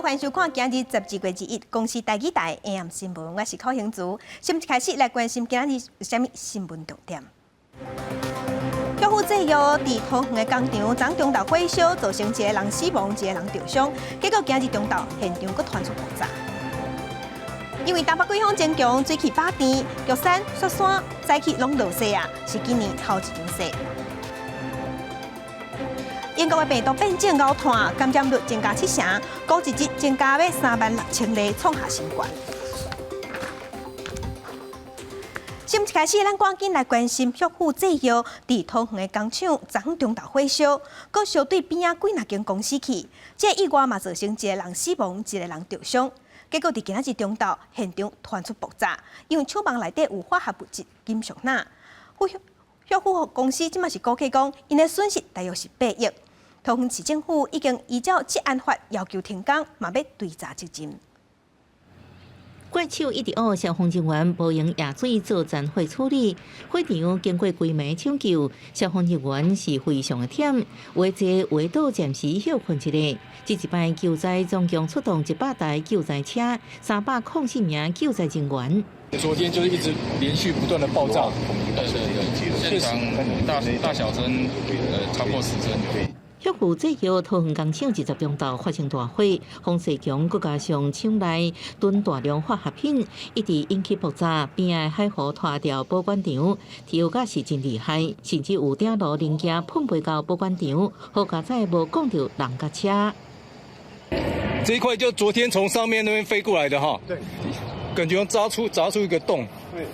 好，歡迎收看今日12月21公視台語台 AM 新聞，我是柯興竹。新聞開始來關心今日有啥物新聞重點。旭富製藥佇桃園的工廠，昨中晝火燒，造成一个人死亡，一个人著傷。結果今日中晝現場閣傳出爆炸。因為東北季風增強，水汽飽甜，玉山、雪山早起攏落雪啊，是今年頭一場雪。英國的病毒變種𠢕炭，感染率增加七成，估一日增加欲36,000例，創下新高。新聞開始，咱趕緊來關心旭富製藥佇桃園的工廠，昨中晝火燒，閣燒對邊仔幾若間公司去。這個意外嘛，造成一個人死亡，一個人著傷。結果佇今仔日中晝，現場傳出爆炸，因為廠房內底有化學物質金屬鈉。旭富公司這馬是估計講，𪜶的損失大約是8億。桃園市政府已經依照職安法要求停工，嘛欲追查責任。怪手一直學消防人員無閒壓水做殘火處理，火場經過規暝搶救，消防人員是非常的忝，有坐有倒暫時歇睏一下。這一擺救災總共出動100台救災車，304名救災人員。昨天就是一直連續不斷的爆炸，對對對，現場大大小聲，超過10聲。旭富製藥桃園工廠20中晝發生大火，風勢強，閣加上廠內囤大量化學品，一直引起爆炸，邊仔海河拖掉保管場，燒甲是真厲害，甚至有鼎爐零件噴飛到保管場，好佳哉無摃著人佮車。這一塊就昨天從上面那邊飛過來的哈，對，感覺砸出一個洞。對。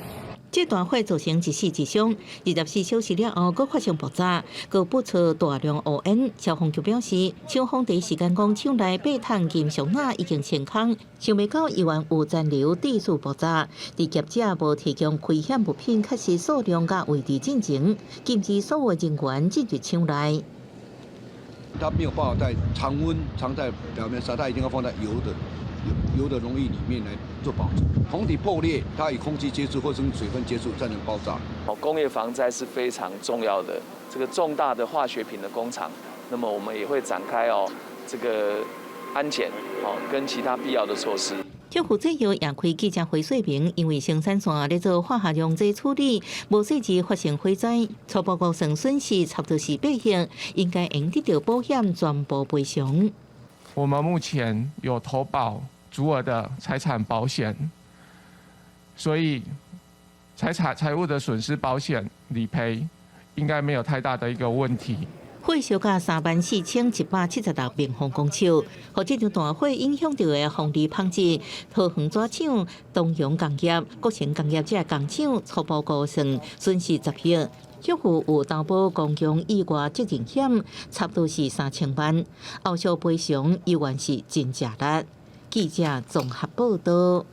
這大火造成一死一傷，24小時了後，閣發生爆炸，閣噴出大量烏煙。消防局表示，廠方第一時間講廠內八桶金屬鈉已經清空，想袂到猶原有殘留繼續爆炸。佇業者無提供危險物品確實數量佮位置進前，禁止所有人員進入廠內。它沒有辦法在常溫常在表面上，它一定要放在油的溶液裡面來做保存。桶體破裂，它與空氣接觸或者水分接觸才能爆炸。哦，工業防災是非常重要的，這個重大的化學品的工廠，那麼我們也會展開哦這個安檢哦跟其他必要的措施。旭富製藥也開記者會說明，因為生產線咧做化學溶劑處理，無細緻發生火災，初步估算損失差不多是8億，應該會得到保險全部賠償。我們目前有投保足額的財產保險，所以財物的損失保險理賠應該沒有太大的一個問題。火燒到34,176平方公尺，予這場大火影響著的鳳梨紡織、桃園紙廠、東陽工業、國成工業這工廠初步估算損失10億。旭富有投保公共意外責任險，差不多是3000萬，後續賠償猶原是真吃力。記者綜合報道。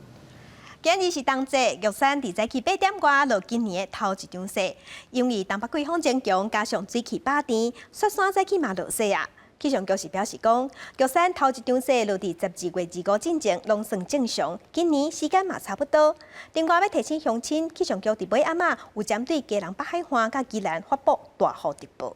今日是冬至，玉山佇早起8點外落今年的頭一場雪。因為東北季風增強，加上水汽飽甜，雪山早起嘛落雪啊。氣象局是表示講，玉山頭一場雪落佇12月25進前，攏算正常。今年時間嘛差不多。另外，欲提醒鄉親，氣象局佇尾暗仔有針對基隆北海岸佮宜蘭發布大雨特報。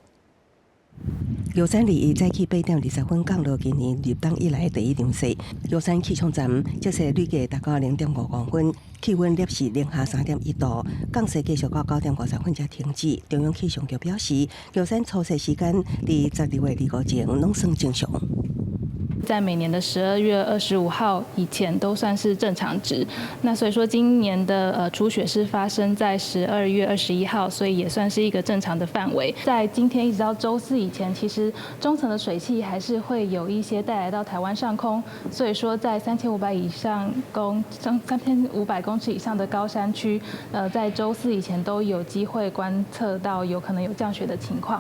玉山21早起8點20分降落今年入冬以來第一場雪。玉山氣象站積雪累計達到0.5公分，氣溫攝氏零下3.1度。降雪繼續到9點50分才停止。中央氣象局表示，玉山初雪時間佇12月25前攏算正常。在每年的12月25號以前都算是正常值。那所以說今年的初雪是發生在12月21號，所以也算是一個正常的範圍。在今天一直到週四以前，其實中層的水汽還是會有一些帶來到台灣上空，所以說在3500公尺以上的高山區，在週四以前都有機會觀測到有可能有降雪的情況。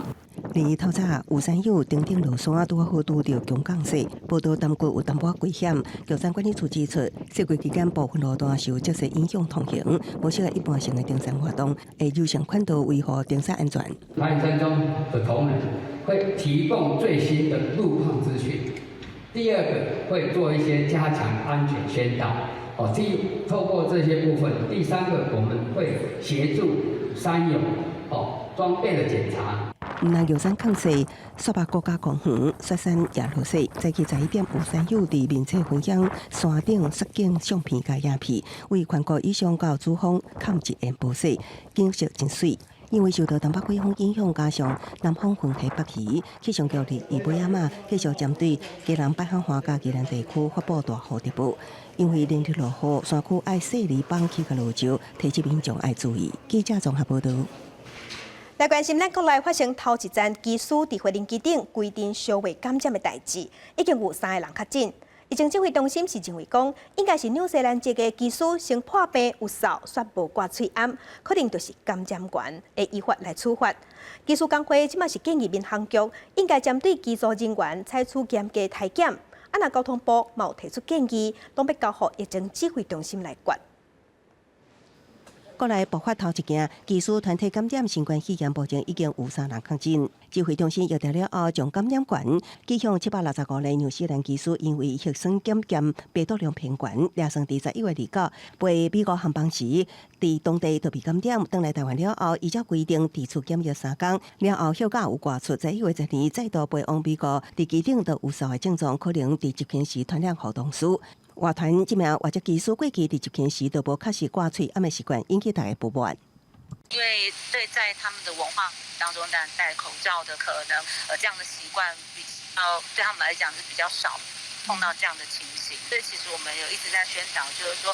21透早有山友登頂落山，拄好拄著強降雪，報道耽擱有淡薄危險。玉山管理處指出，雪季期間部分路段受積雪影響通行，無適合一般性的登山活動，會優先勸導維護登山安全。攀岩山莊的同仁會提供最新的路況資訊。第二個會做一些加強安全宣導。哦，透過這些部分。第三個我們會協助山友哦裝備的檢查。毋但玉山降雪，雪霸國家公園雪山也落雪。早起11點有山友佇面冊分享山頂雪景相片佮影片，為全國以上到主峰崁一煙薄雪，景色真媠。因為受到東北季風影響，加上南方雲系北移，氣象局佇伊尾仔嘛繼續針對基隆北海岸佮宜蘭地區發布大雨特報。因為連日落雨，山區愛細膩綁起佮落石，提醒民眾愛注意。記者綜合報導。來關心咱國內發生頭一宗機師佇飛行機頂規陣燒話感染的代誌，已經有三个人確診。疫情指揮中心是認為講，應該是紐西蘭籍的機師先破病有嗽，煞無掛喙罨，可能就是感染源，會依法來處罰。機師工會這馬是建議民航局應該針對機組人員採取嚴格體檢。啊，若交通部嘛有提出建議，攏欲交予疫情指揮中心來決。國內爆發頭一件機師團體感染新冠肺炎，目前已經有三人確診。指揮中心約調了後，將感染源指向765個紐西蘭機師，因為核酸檢驗病毒量偏懸，掠算佇11月29飛美國航班時，佇當地就被感染，轉來台灣了後，依照規定佇厝檢疫3工，了後歇假有外出，11月12再度飛往美國，佇機頂就有嗽的症狀，可能佇執勤時傳染予同事。外團這名外籍機師過去佇執勤時都無確實掛喙罨的習慣，引起大家不滿。因為對在他們的文化當中，戴戴口罩的可能，這樣的習慣比較對他們來講是比較少碰到這樣的情形。所以其實我們有一直在宣導，就是說，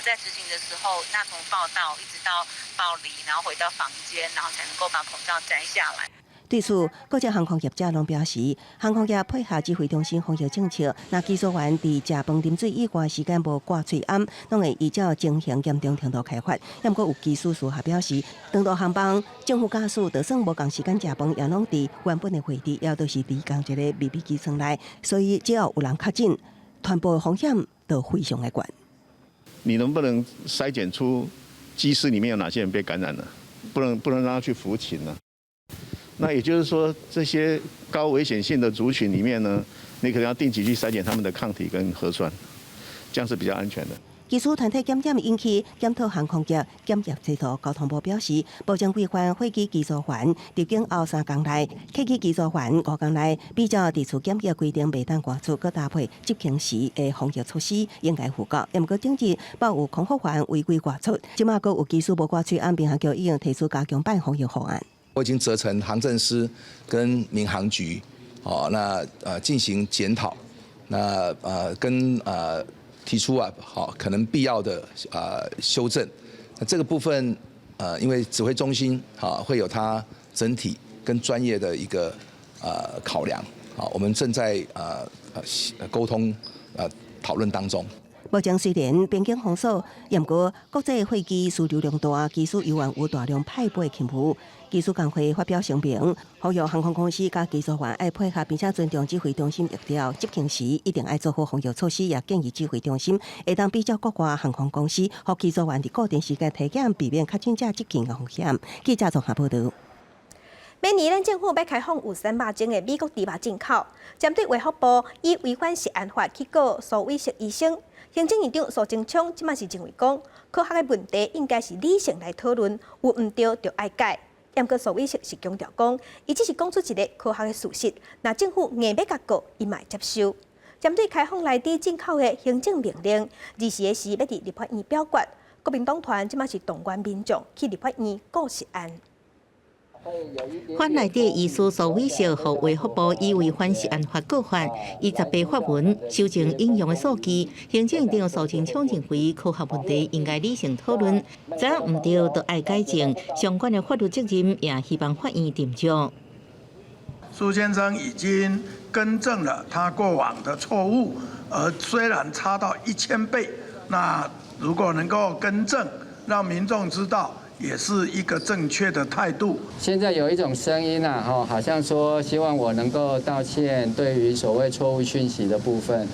在執勤的時候，那從報到一直到報離，然後回到房間，然後才能夠把口罩摘下來。對此，國際航空業者攏表示，航空業配合指揮中心防疫政策，若機組員佇食飯、啉水以外時間無掛喙罨，攏會依照情形嚴重程度開罰。毋過有機師私下表示，長途航班正副駕駛就算無仝時間食飯，也攏佇原本的位置，也都是佇仝一个密閉機艙內，所以只要有人確診，傳播風險就非常的懸。你能不能篩檢出機師裡面有哪些人被感染了？不能讓他去服勤呢？那也就是說，這些高危險性的族群裡面呢，你可能要定期去篩檢他們的抗體跟核酸，這樣是比較安全的。機師團體感染引起檢討航空業檢疫制度，交通部表示，目前規範貨機機組員入境後3工內，客機機組員5工內，比照佇厝檢疫規定袂當外出，閣搭配執勤時的防疫措施，應該符合。毋過頂日爆有空服員違規外出，這馬閣有機師無掛喙罨，民航局已經提出加強版防疫方案。我已經責成航政司跟民航局，哦，那進行檢討，那跟提出啊，好可能必要的修正。那這個部分因為指揮中心啊會有它整體跟專業的一個考量，啊，我們正在溝通討論當中。目前雖然邊境封鎖，毋過國際貨機需求量大，機師猶原有大量派飛勤務。機師工會發表聲明，呼籲航空公司佮機組員愛配合，並且尊重指揮中心疫調，執行時一定愛做好防疫措施，也建議指揮中心會當比照國外航空公司，予機組員佇固定時間體檢，避免確診者執勤的風險。記者綜合報導。明年咱政府欲開放有瘦肉精的美國豬肉進口，針對衛福部以違反食安法去告蘇偉適醫生，行政院長蘇貞昌這馬是認為講，科學的問題應該是理性來討論，有毋對就愛改。毋過蘇偉適是強調講，伊只是講出一个科學的事實，若政府硬欲共告，伊嘛會接受。針對開放萊豬進口的行政命令，24時欲佇立法院表決，國民黨團這馬是動員民眾去立法院告食安。反萊豬醫師蘇偉適予衛福部以違反食安法告發，伊18發文修正引用的數據。行政院長蘇貞昌認為科學問題應該理性討論，知影毋對就愛改正，相關的法律責任也希望法院斟酌。蘇先生已經更正了他過往的錯誤，而雖然差到1000倍，那如果能夠更正，讓民眾知道，也是一個正確的態度。現在有一種聲音啊，吼，好像說希望我能夠道歉，對於所謂錯誤訊息的部分。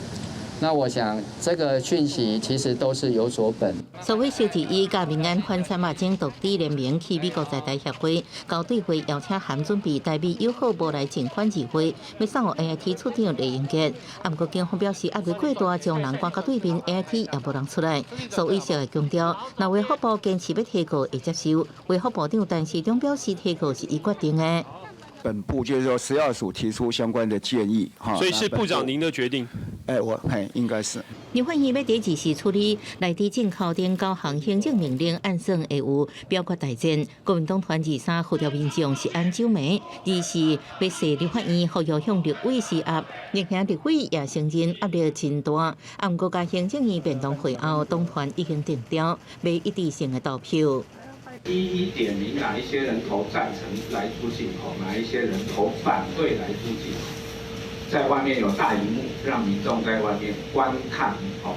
那我想，這個訊息其實都是有所本。蘇偉適伊佮民安反瘦肉精毒豬聯名去美國在台協會交對會邀請函準備台美友好無來正反二會，欲送予 AIT 處長酈英傑。啊，毋過警方表示壓力過大，將人關到對面 AIT 也無人出來。蘇偉適會強調，若衛福部堅持欲提告會接受。衛福部長陳時中表示，提告是伊決定的。本部就是說食藥署提出相關的建議，哈。所以是部長您的決定？哎，我嘿，應該是。立法院欲佇二時處理內地進口頂九項行政命令，按算會有表決大戰。國民黨團23號召民眾是按周暝，24欲踅立法院，呼籲向立委施壓。另兄立委也承認壓力真大，啊，毋過共行政院便當會後，黨團已經定調，袂一致性的投票。一一點明哪一些人投贊成萊豬進口，哪一些人投反對萊豬進口，在外面有大螢幕，讓民眾在外面觀看，哦，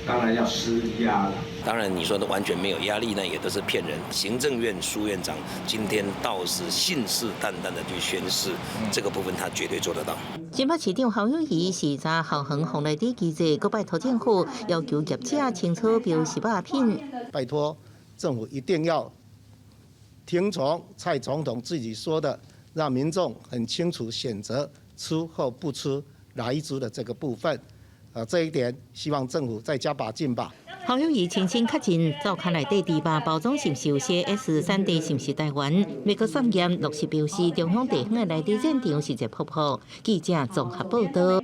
當然要施壓了。當然，你說的完全沒有壓力呢，也都是騙人。行政院蘇院長今天倒是信誓旦旦的去宣示，這個部分他絕對做得到。新北市長侯友宜視察桃園防雷機制，閣拜託政府要求業者清楚標示肉品。拜託政府一定要聽從蔡總統自己說的，讓民眾很清楚選擇吃或不吃萊豬的這個部分。啊，這一點希望政府再加把勁吧。侯友宜親身確認，灶跤內底豬肉包裝是毋是有寫 S 產地是毋是台灣？美國送驗落實標示中央地方的內地戰場是熱撲撲。記者綜合報道。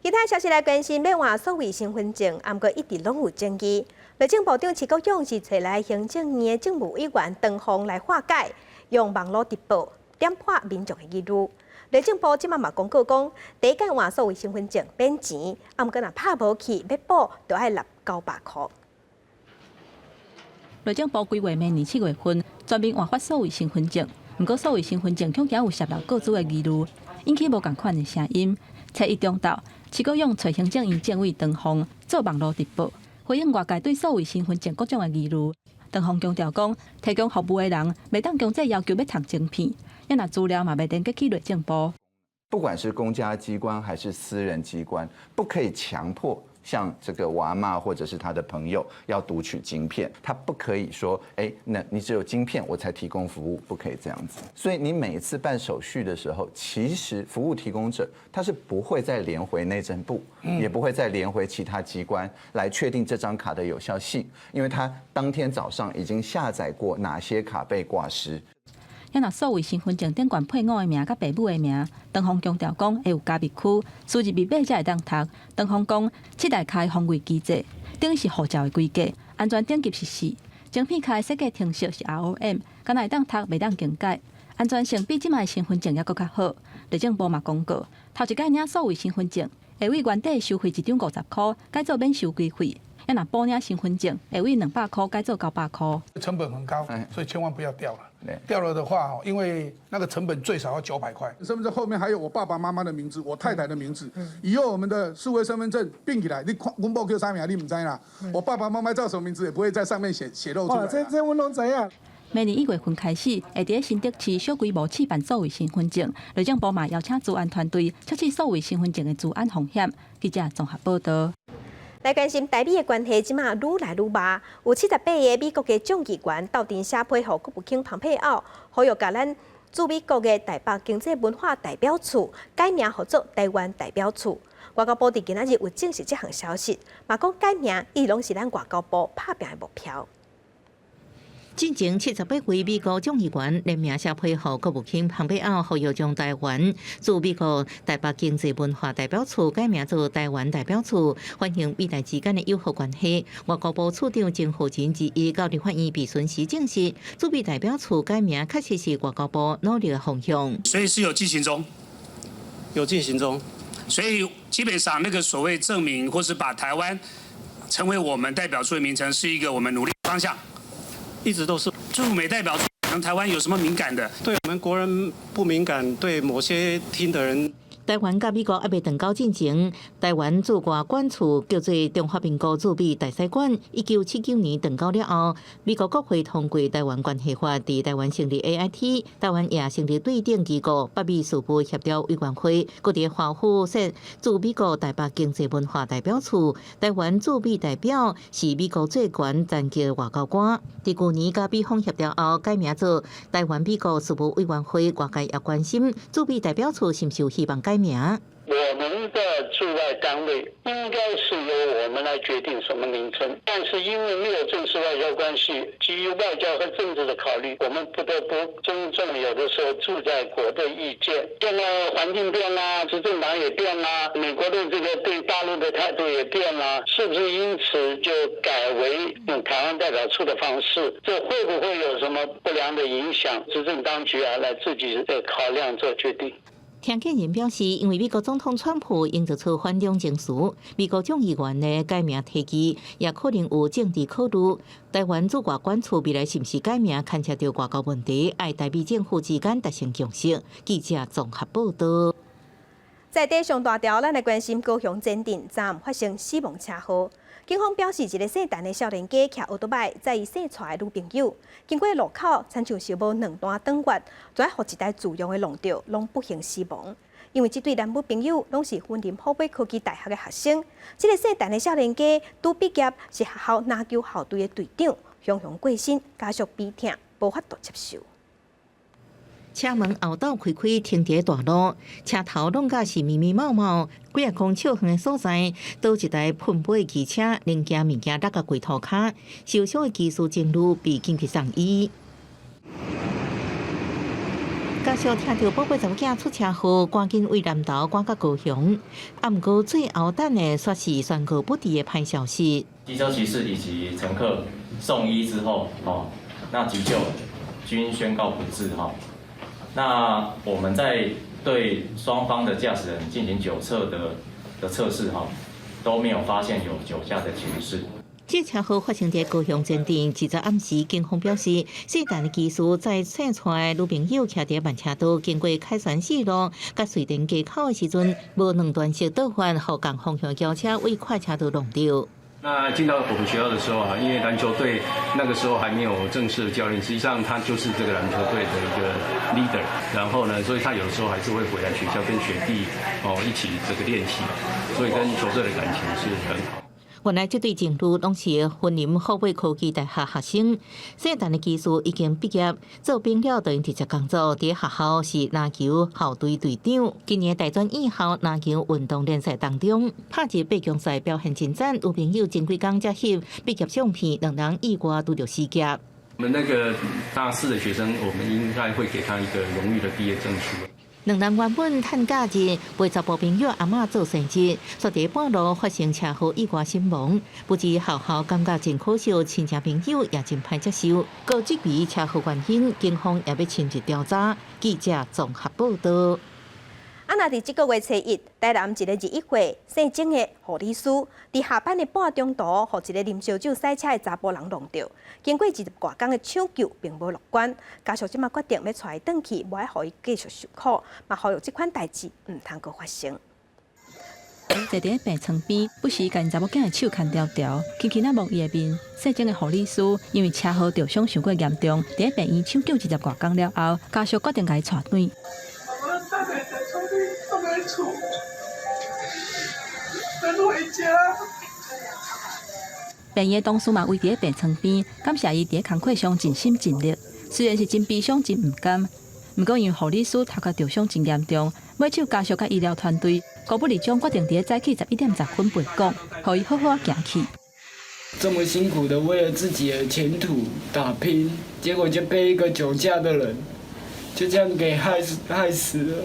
其他消息來關心，欲換數位身份證，毋過一直攏有爭議。內政部長徐國勇是揣來行政院的政務委員唐鳳來化解，用網路直播點破民眾的疑慮。內政部這擺嘛公告講，第一擺換數位身份證免錢，啊，毋過若拍無去欲補，就愛納900箍。內政部規劃明年7月份全面換發數位身份證，毋過數位身份證恐驚有洩露個資的疑慮，引起無仝款的聲音。初一中晝，徐國勇揣行政院政委唐鳳做網路直播，回應外界對數位身份證各種的疑慮。唐鳳強調講，提供服務的人袂當強制要求欲讀晶片，也若資料嘛袂連結去內政部。不管是公家機關還是私人機關，不可以強迫像這個我阿嬤或者是他的朋友要讀取晶片，他不可以說，哎，那你只有晶片我才提供服務，不可以這樣子。所以你每一次辦手續的時候，其實服務提供者他是不會再連回內政部，也不會再連回其他機關來確定這張卡的有效性，因為他當天早上已經下載過哪些卡被掛失。也若數位身份證頂懸配偶的名佮爸母的名，唐鳳強調講會有加密區，輸入密碼才會當讀。唐鳳講，七大卡防偽機制，等於是護照的規格，安全等級是四。晶片卡的設計程式是 ROM，敢若會當讀，袂當更改，安全性比這擺身份證猶閣較好。內政部嘛公告，頭一擺領數位身份證，會對原底收費一張50箍，改做免收規費。也若補領身份證，會對200箍改做900箍。成本很高，所以千萬不要掉了。掉了的話，因為那個成本最少要900塊。身份證後面還有我爸爸媽媽的名字，我太太的名字。以後我們的數位身份證併起來，你看阮某叫啥名，你毋知啦。我爸爸媽媽叫什麼名字，也不會在上面寫寫漏出來。這阮攏知影。明年1月份開始，會佇新竹市小規模試辦數位身份證。內政部嘛邀請資安團隊測試數位身份證的資安風險。記者綜合報道。來關心台美的關係，這馬愈來愈峇。有78個美國的眾議員鬥陣寫批予國務卿蓬佩奧，呼籲共咱駐美國的台北經濟文化代表處改名號做台灣代表處。外交部佇今仔日有證實這項消息，嘛講改名伊攏是咱外交部拍拚的目標。進前78位美國眾議員聯名寫批予國務卿蓬佩奧，呼籲將台灣駐美國台北經濟文化代表處改名做台灣代表處，歡迎美台之間的友好關係。外交部次長曾鈺成二一到立法院備詢時證實，駐美代表處改名確實是外交部努力的方向。所以是有進行中，有進行中。所以基本上那個所謂正名或是把台灣成為我們代表處的名稱，是一個我們努力方向。一直都是駐美代表處，可能台灣有什麼敏感的？對我們國人不敏感，對某些聽的人。台灣佮美國猶未斷交進前，台灣駐外館處叫做中華民國駐美大使館。1979年斷交了後，美國國會通過台灣關係法，佇台灣成立 AIT，台灣也成立對等機構北美事務協調委員會，閣佇華府設駐美國台北經濟文化代表處。台灣駐美代表是美國最懸層級外交官。佇舊年佮美方協調後，改名做台灣美國事務委員會。外界也關心駐美代表處是毋是有希望改名。我們的駐駐外單位，應該是由我們來決定什麼名稱。但是因為沒有正式外交關係，基於外交和政治的考慮，我們不得不尊重有的時候駐在國的意見。現在環境變啦，執政黨也變啦，美國的這個對大陸的態度也變啦，是不是因此就改為用台灣代表處的方式？這會不會有什麼不良的影響？執政當局啊，來自己的考量做決定。聽見人表示，因為美國總統川普營造出反中情緒，美國眾議員的改名提議也可能有政治考慮。台灣駐外館處未來是毋是改名，牽涉著外交問題，愛台美政府之間達成共識。記者綜合報道。在地上大條，咱來關心高雄前鎮昨暗發生死亡車禍。警方表示，一個姓陳的少年家騎歐多擺載伊姓蔡的女朋友，經過路口，親像是無兩段轉彎，就予一台自用的撞著，攏不幸死亡。因為這對男女朋友攏是雲林虎尾科技大學的學生，這個姓陳的少年家拄畢業，是學校籃球校隊的隊長，雄雄過身，家屬悲痛，無法度接受。車門後斗開開，停佇大路，車頭攏甲是密密麻麻，幾仔公尺遠的所在，倒一台噴火機車，零件物件落甲規塗跤，受傷的技師情侶被緊急送醫。家屬聽著寶貝查某囝出車禍，趕緊為南投趕到高雄。啊，毋過最後等的煞是宣告不治的歹消息。機車騎士以及乘客送醫之後，哦，那急救均宣告不治，哈。那我們在對雙方的駕駛人進行酒測的測試，哈，都沒有發現有酒駕的情勢。這車禍發生佇高雄前鎮，20暗時，警方表示，姓陳的機師載姓蔡的女朋友騎佇慢車道，經過凱旋四路佮瑞典街口的時陣，無兩段式倒彎，予仝方向轎車對快車道撞著。那進到我們學校的時候啊，因為籃球隊那個時候還沒有正式的教練，實際上他就是這個籃球隊的一個 leader。然後呢，所以他有時候還是會回來學校跟學弟哦一起這個練習，所以跟球隊的感情是很好。原來這對情侶攏是雲林虎尾科技大學學生，姓陳的技師已經畢業，做兵了就𪜶直接工作。佇學校是籃球校隊隊長。今年大專院校籃球運動聯賽當中，拍入八強賽表現真讚，女朋友前幾工才翕畢業相片，兩人意外拄著喜結。我們那個大四的學生，我們應該會給他一個榮譽的畢業證書。兩人原本趁假日陪查埔朋友阿嬤做生日，煞佇半路發生車禍意外身亡。不止學校感覺真可惜，親戚朋友也真歹接受。閣質疑車禍原因，警方也欲深入調查。記者綜合報道。啊，若佇這個月初一，台南一個21歲姓鍾的護理師，佇下班的半中途，予一個啉燒酒駛車的查埔人撞著，經過20外工的搶救，並無樂觀。家屬這馬決定欲帶伊轉去，無愛予伊繼續受苦，嘛呼籲這款代誌毋通閣發生。坐佇病床邊，不時共𪜶查某囝的手牽牢牢，輕輕仔摸伊的面。姓鍾的護理師因為車禍著傷傷過嚴重，佇病院搶救20外工了後，家屬決定共伊帶轉。厝，等回家。病院的同事嘛圍佇病床邊，感謝伊佇工課上盡心盡力。雖然是真悲傷、真毋甘，毋過因為護理師頭殼著傷真嚴重，尾手家屬佮醫療團隊高不里將決定佇早起11點10分陪講，予伊好好仔行去。這麼辛苦的為了自己的前途打拼，結果就被一個酒駕的人就這樣給害死害死了。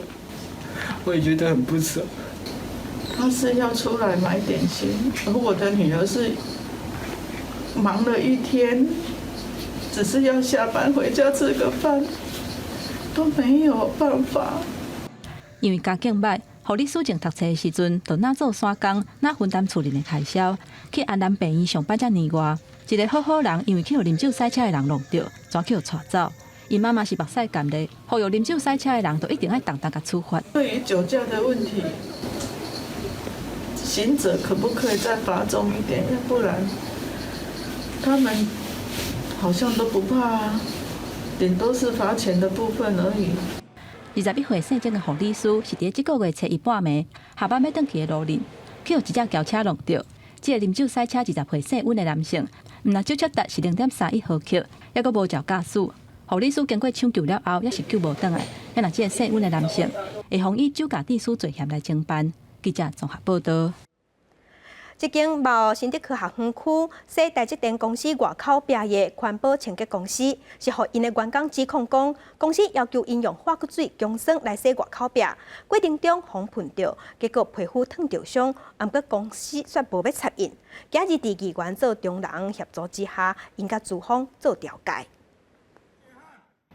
我也覺得很不捨。他是要出來買點心，而我的女兒是忙了一天，只是要下班回家吃個飯，都沒有辦法。因為家境䆀，護理師前讀冊的時陣，就若做散工，若分擔厝裡的開銷，去安南病院上班才年外。一個好好人，因為去予啉酒駛車的人撞著，煞去予帶走。𪜶媽媽是目屎乾咧，呼籲啉酒駛車的人，都一定愛重重共處罰。對於酒駕的問題，刑責可不可以再罰重一點？要不然，他們好像都不怕，頂多是罰錢的部分而已。21歲姓鍾的護理師是佇這個月初一半暝下班欲轉去的路頂，去予一隻轎車撞著。這個啉酒駛車20歲姓溫的男性，毋但酒測值是0.31毫克，猶閣無照駕駛。護理師經過搶救了後，猶是救無轉來。若這個姓溫的男性會予以酒駕致死罪嫌來偵辦。記者綜合報道。這間某新竹科學園區洗台積電公司外口壁的環保清潔公司，是予𪜶的員工指控講，公司要求𪜶用化骨水強酸來洗外口壁，過程中予噴著，結果皮膚燙著傷，毋過公司煞無欲插𪜶。今日佇議員做中人協助之下，𪜶佮資方做調解。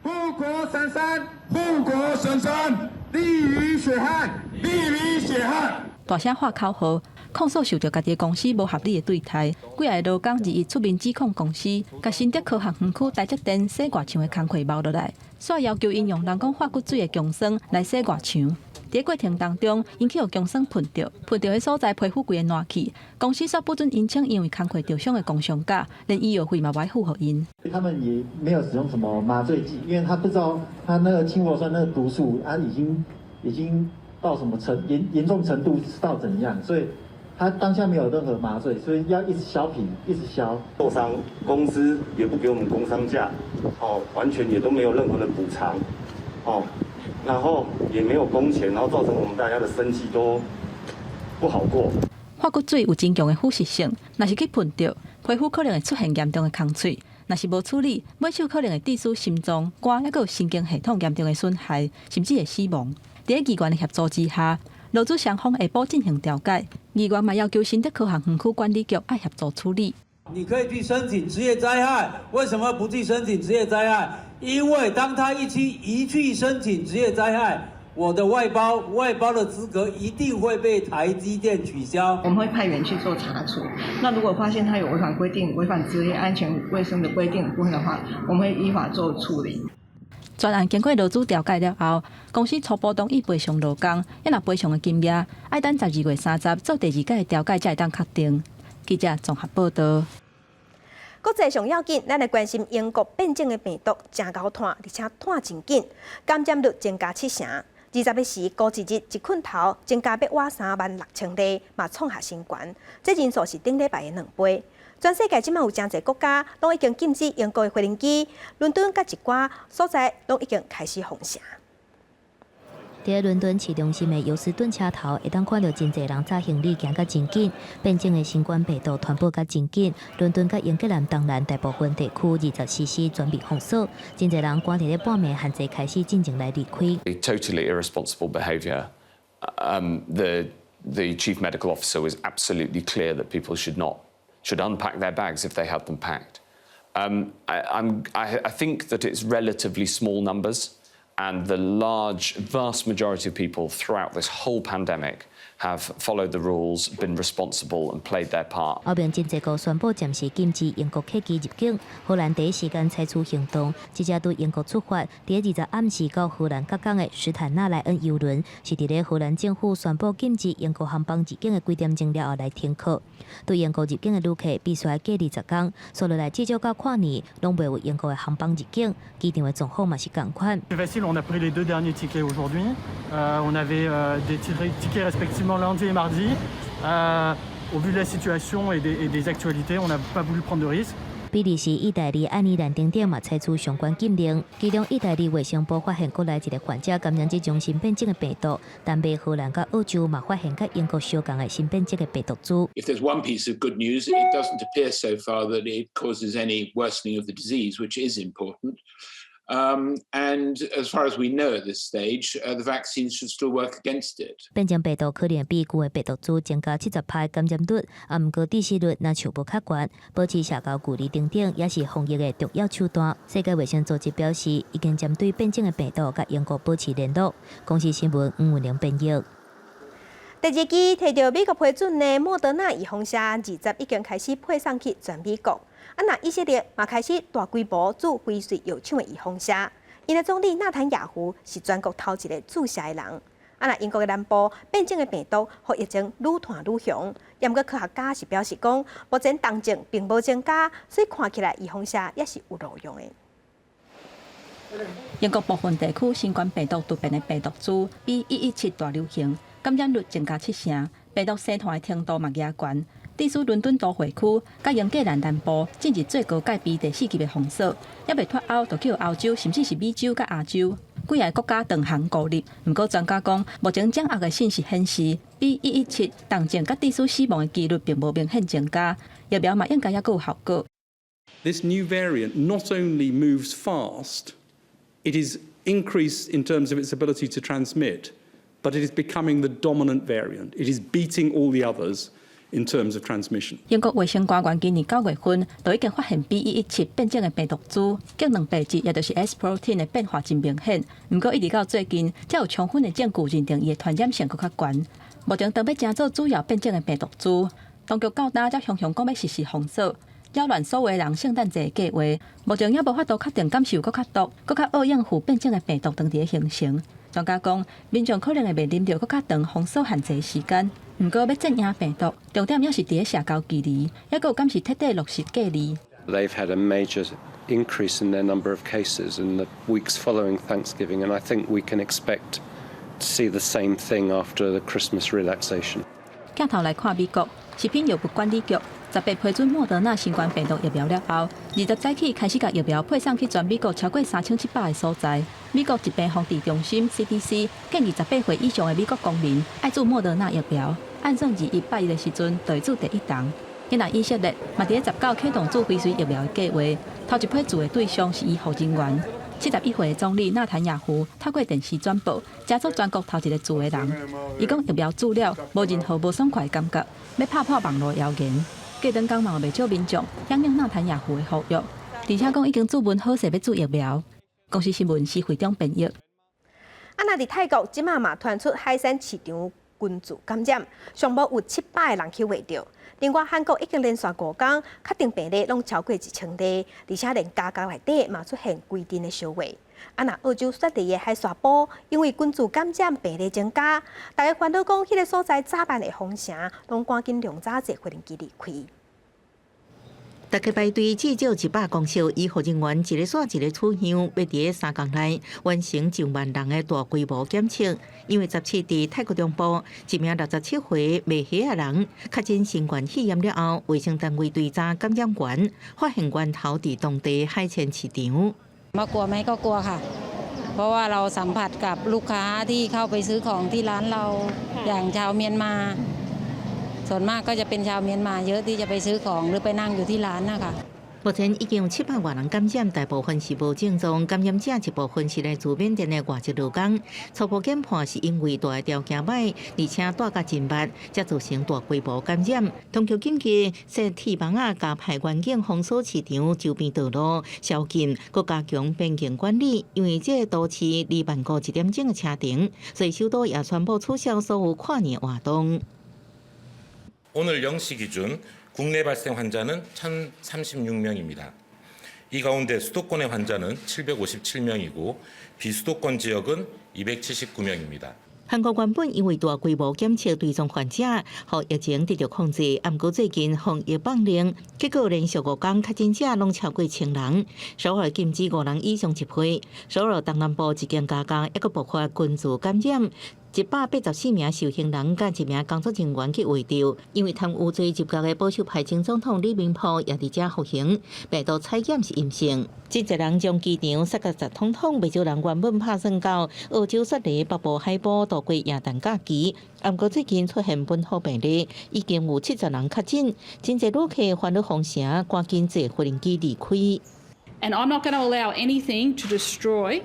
護國神山，護國神山，立於血汗，立於血汗。大聲喊口號，控訴受著家己公司無合理的對待。幾个勞工日日出面指控公司，共新竹科學園區台積電洗外牆的工課包落來，煞要求𪜶用人講化骨水的強酸來洗外牆。佇過程當中，𪜶去予強酸噴著，噴著彼所在皮膚規个爛去。公司煞不准𪜶請因為工課著傷的工傷假，連醫藥費嘛無愛付予𪜶。他們也沒有使用什麼麻醉劑，因為他不知道他那個氫氟酸那個毒素，啊已經到什麼嚴重程度是到怎樣，所以他當下沒有任何麻醉，所以要一直削皮，一直削。受傷，公司也不給我們工傷假，哦，完全也都沒有任何的補償，哦，然後也沒有工錢，然後造成我們大家的生計都不好過。化骨水有真強的腐蝕性，若是去噴著，皮膚可能會出現嚴重的空喙；若是無處理，尾手可能會致使心臟、肝抑閣有神經系統嚴重的損害，甚至會死亡。佇議員的協助之下，勞資雙方下晡進行調解。議員嘛要求新竹科學園區管理局愛協助處理。你可以去申請職業災害，為什麼不去申請職業災害？因為當他一去申請職業災害，我的外包的資格一定會被台積電取消。我們會派員去做查處。那如果發現他有違反規定、違反職業安全衛生的規定部分的話，我們會依法做處理。全案經過勞資調解了後，公司初步同意賠償勞工，抑若賠償的金額，愛等12月30做第二屆的調解才會當確定。記者綜合報道。國際上要緊，咱來關心英國變種的病毒誠𠢕傳，而且傳真緊，感染率增加七成。20日時，估一日一困頭增加欲倚36,000例，嘛創下新高。這人數是頂禮拜的兩倍。全世界這馬有誠濟國家攏已經禁止英國的飛行機，倫敦佮一寡所在攏已經開始封城。佇倫敦市中心的尤斯頓車頭，會當看著真濟人紮行李行甲真緊，變種的新冠病毒傳播甲真緊。倫敦佮英格蘭東南大部分地區24時全面封鎖，真濟人趕佇咧半暝限制開始進前來離開。 Totally irresponsible behaviour. The chief medical officer was absolutely clear that people should not should unpack their bags if they had them packed. I think that it's relatively small numbers. And the large, vast majority of people throughout this whole pandemic have followed the rules, been responsible, and played their part. 歐盟真濟國宣布暫時禁止英國客機入境，荷蘭第一時間採取行動，這隻對英國出發，佇20暗時到荷蘭各港的斯坦納萊恩郵輪，是佇咧荷蘭政府宣布禁止英國航班入境的幾點鐘了後來停靠。對英國入境的旅客必須愛隔離10天，紲落來至少到跨年攏袂有英國的航班入境，機場的狀況嘛是仝款。 On a pris les deux derniers tickets aujourd'hui. On avait des tickets respectivement lundi et mardi. Au vu de la situation et des actualités, on n'a pas voulu prendre de risques. 比利時、意大利、愛爾蘭等等嘛採取相關禁令。其中，意大利衛生部發現國內一個患者感染這種新變種的病毒，丹麥、荷蘭佮澳洲嘛發現佮英國相仝的新變種的病毒株。 If there's one piece of good news, it doesn't appear so far that it causes any worsening of the disease, which is important. And as far as we know at this stage, the vaccine should still work against it. 變種病毒可能比舊的病毒株增加70%感染率，啊，毋過致死率若像無較懸，保持社交距離等等，也是防疫的重要手段。世界衛生組織表示，已經針對變種的病毒佮英國保持聯絡。公視新聞吳文玲編譯。第二劑提著美國批准的莫德納預防射，20已經開始配送去全美國。啊，若以色列嘛開始大規模注輝瑞藥廠的預防射，𪜶的總理納坦雅胡是全國頭一個注射的人。啊，若英國的南部變種的病毒，予疫情愈傳愈凶。毋過科學家是表示講，目前重症並無增加，所以看起來預防射也是有路用的。英國部分地區新冠病毒突變的病毒株 B 117大流行，感染率增加七成，病毒生傳的程度嘛加懸。致使倫敦都會區佮英格蘭南部進入最高戒備第四級的封鎖，猶未脫歐就去予歐洲，甚至是美洲佮亞洲。幾个國家斷行孤立。毋過專家講，目前掌握的信息顯示，B 一一七重症佮致死死亡的幾率並無明顯增加，疫苗嘛應該猶閣有效果。 This new variant not only moves fast, it is increased in terms of its ability to transmit, but it is becoming the dominant variant. It is beating all the others in terms of transmission. 英國衛生官員今年九月份就已經發現 B 一一七變種的病毒株，抗蛋白質也就是 S protein 的變化真明顯。毋過一直到最近，才有充分的證據認定伊的傳染性閣較懸。目前當欲成做主要變種的病毒株，當局到今才雄雄講欲實施封鎖，擾亂所有人聖誕節的計劃。目前猶無法度確定敢是有閣較毒、閣較惡應付變種的病毒當佇咧形成。專家講，民眾可能會面臨著閣較長封鎖限制時間。毋過欲戰贏病毒，重點猶是佇咧社交距離，猶閣有敢是徹底落實隔離。 They've had a major increase in their number of cases in the weeks following Thanksgiving, and I think we can expect to see the same thing after the Christmas relaxation. 鏡頭來看美國食品藥物管理局18批准莫德納新冠病毒疫苗了後，20早起開始共疫苗配送去全美國超過3700个所在。美國疾病防治中心 CDC 建議18歲以上的美國公民愛注莫德納疫苗，按算21拜一的時陣就會注第一針。若以色列嘛佇咧19啟動注輝瑞疫苗的計劃，頭一批注的對象是醫護人員。71歲的總理納坦雅胡透過電視轉播，成做全國頭一个注的人。伊講疫苗注了，無任何無爽快的感覺，欲拍破網路謠言。過轉工嘛有袂少民眾響應納坦雅胡的呼籲，而且講已經注文好勢欲注疫苗。公視新聞是會長編譯。啊，若佇泰國，這馬嘛傳出海鮮市場群聚感染，上無有700个人去穢著。另外，韓國已經連續5工確定病例攏超過1000例，而且連加國內底嘛出現規陣的燒話。啊，若澳洲雪梨的海沙埔，因為群聚感染病例增加，大家煩惱講，彼个所在早晚會封城，攏趕緊量早坐飛機離開。逐家排隊至少100公尺，醫護人員一个紲一个取樣，欲佇咧3工內完成上萬人的大規模檢測。因為17佇泰國中部，一名67歲賣魚仔人確診新冠肺炎了後，衛生單位追查感染源，發現源頭佇當地海鮮市場。 มากลัวไหมก็กลัวค่ะ เพราะว่าเราสัมผัสกับลูกค้าที่เข้าไปซื้อของที่ร้านเราอย่างชาวเมียนมา ส่วนมากก็จะเป็นชาวเมียนมาเยอะที่จะไปซื้อของหรือไปนั่งอยู่ที่ร้านนะคะ 目前已經有700外人感染，大部分是無症狀感染者，一部分是來自緬甸的外籍勞工。初步研判是因為蹛的條件䆀，而且蹛甲真密，才造成大規模感染。當局緊急設鐵網仔，共派員警封鎖市場周邊道路，宵禁，閣加強邊境管理。因為這个都市離曼谷一點鐘的車程，所以首都也宣布取消所有跨年活動。 오늘 0시 기준 국내 발생 환자는 1,036명입니다. 이 가운데 수도권의 환자는 757명이고 비수도권 지역은 279명입니다. 韓國原本因為大規模檢測追蹤患者，予疫情得著控制，毋過最近防疫放寬，結果連續5工確診者攏超過千人，首爾禁止五人以上集會，首爾東南部一間加工猶閣爆發群聚感染。184名受刑人佮一名工作人員去穢著，因為貪污罪入獄的保守派前總統李明博也佇遮服刑，病毒採檢是陰性。真濟人將機場塞共實通通，袂少人原本拍算到澳洲雪梨北部海埔度過耶誕假期，毋過最近出現本土病例，已經有70人確診，真濟旅客煩惱封城，趕緊坐飛機離開。 And I'm not going to allow anything to destroy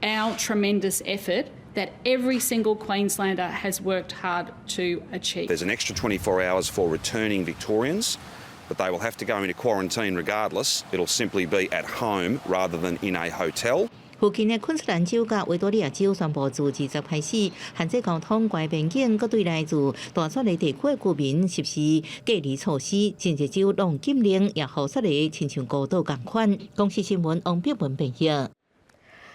our tremendous effort that every single Queenslander has worked hard to achieve. There's an extra 24 hours for returning Victorians, but they will have to go into quarantine regardless. It'll simply be at home rather than in a hotel. 附近的昆士蘭州佮維多利亞州宣布自20開始限制交通、關邊境，閣對來自大雪梨地區的居民實施隔離措施。真濟州攏禁令，也予雪梨親像孤島仝款。公視新聞王碧文編譯。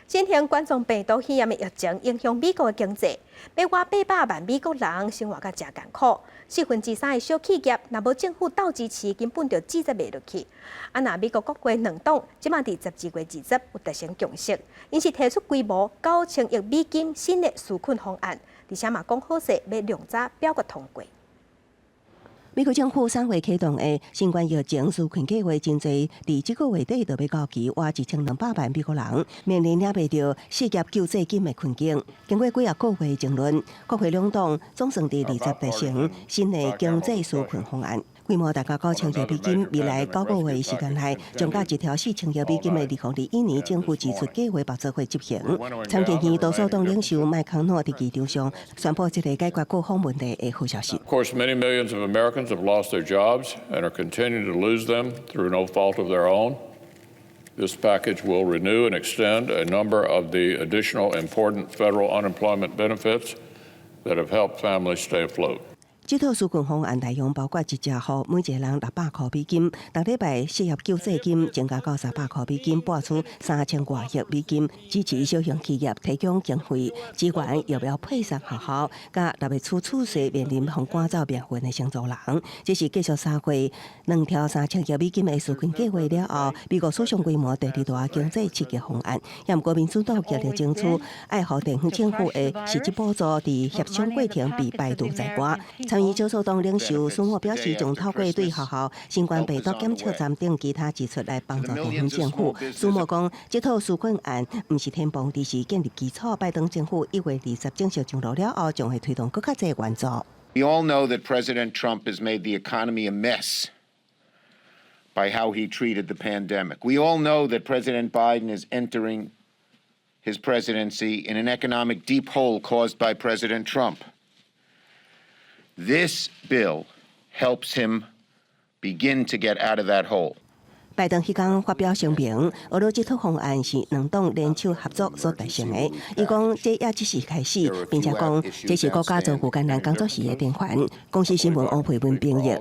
新型冠狀病毒肺炎的疫情影響美國的經濟，欲倚800萬美國人生活甲誠艱苦。3/4的小企業，若無政府鬥支持，根本就支撐袂落去。啊，若美國國會兩黨這馬佇12月20有達成共識，𪜶是提出規模9000億美金新的紓困方案，而且嘛講好勢欲量早表決通過。美國政府三月啟動的新冠疫情紓困計劃，真濟佇這個月底就欲到期，倚1200萬美國人面臨領袂著失業救濟金的困境。經過幾仔個月爭論，國會兩黨總算佇20達成新的經濟紓困方案。規模大概9000億美金，未來9個月時間內，將佮一條4000億美金的2021年政府支出計劃綁做伙執行。參議院多數黨領袖麥康諾佇機場上宣布這個解決各方問題的好消息。 Of course, many millions of Americans have lost their jobs and are continuing to lose them through no fault of their own. This package will renew and extend a number of the additional important federal unemployment benefits that have helped families stay afloat. 這套紓困方案內容包括直接予每一個人600箍美金，逐禮拜失業救濟金增加到300箍美金，撥出3000外億美金支持小型企業提供經費，支援疫苗配送學校，佮6月初出世面臨予趕走命運的承租人。這是繼續3月兩條3000億美金的紓困計劃了後，美國史上規模第二大經濟刺激方案。也毋過民主黨極力爭取愛予地方政府的實質補助，佇協商過程被排除在外。參議少數黨領袖舒默表示，將透過對學校、新冠病毒檢測站等其他支出來幫助地方政府。舒默講，這套紓困案毋是天崩，而是建立基礎。拜登政府1月20正式上路了後，將會推動閣較濟援助。 We all know that President Trump has made the economy a mess by how he treated the pandemic. We all know that President Biden is entering his presidency in an economic deep hole caused by President Trump. This bill helps him begin to get out of that hole. 拜登彼工發表聲明，呵咾這套方案是兩黨聯手合作所達成的。伊講這也只是開始，並且講這是國家遭遇艱難工作時的典範。公視新聞王培文編譯。